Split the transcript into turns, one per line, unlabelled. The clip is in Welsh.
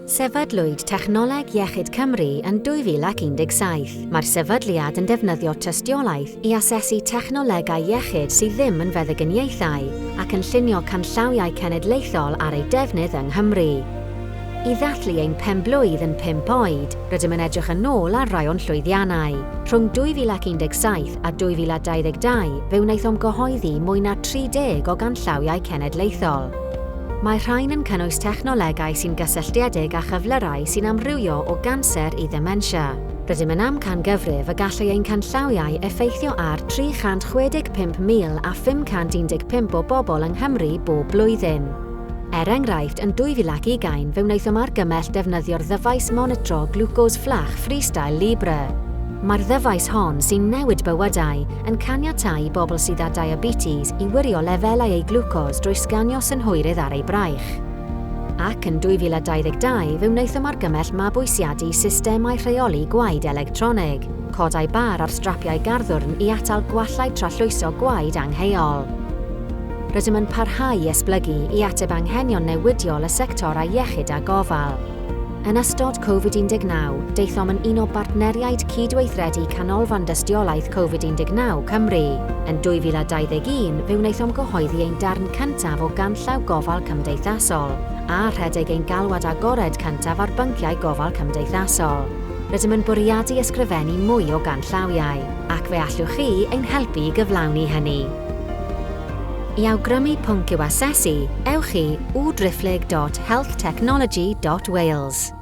Sefydlwyd Technoleg Iechyd Cymru yn 2017. Mae'r sefydliad yn defnyddio tystiolaeth i asesu technolegau iechyd sydd ddim yn feddyginiaethau ac yn llunio canllawiau cenedlaethol ar eu defnydd yng Nghymru. I ddathlu ein pen-blwydd yn pump oed, rydym yn edrych yn ôl ar rai o'n llwyddiannau. Rhwng 2017 a 2022 fe wnaethom gyhoeddi mwy na 30 o ganllawiau cenedlaethol. Mae'r rhain yn cynnwys technolegau sy'n gysylltiedig â chyflyrau sy'n amrywio o ganser i ddementia. Rydym yn amcangyfrif y gallai ein canllawiau effeithio ar 365,000 a 515 o bobl yng Nghymru bob blwyddyn. Er enghraifft, yn 2020 fe wnaethom argymell defnyddio'r ddyfais monitro glwcos fflach Freestyle Libre. Mae'r ddyfais hon, sy'n newid bywydau, yn caniatáu i bobl sydd â diabetes i wirio lefelau eu glwcos drwy sganio synhwyrydd ar eu braich. Ac yn 2022 fe wnaethom argymell mabwysiadu systemau rheoli gwaed electronig, codau bar ar strapiau garddwrn i atal gwallau trallwyso gwaed angheuol. Rydym yn parhau i esblygu i ateb anghenion newidiol y sectorau iechyd a gofal. Yn ystod Covid 19, daethom yn un o bartneriaid cydweithredu Canolfan Dystiolaeth Covid 19 Cymru. Yn 2021, fe wnaethom gyhoeddi ein darn cyntaf o ganllaw gofal cymdeithasol, a rhedeg ein galwad agored cyntaf ar bynciau gofal cymdeithasol. Rydym yn bwriadu ysgrifennu mwy o ganllawiau, ac fe allwch chi ein helpu i gyflawni hynny. I awgrymu pwnc i'w asesu, ewch i www.healthtechnology.wales.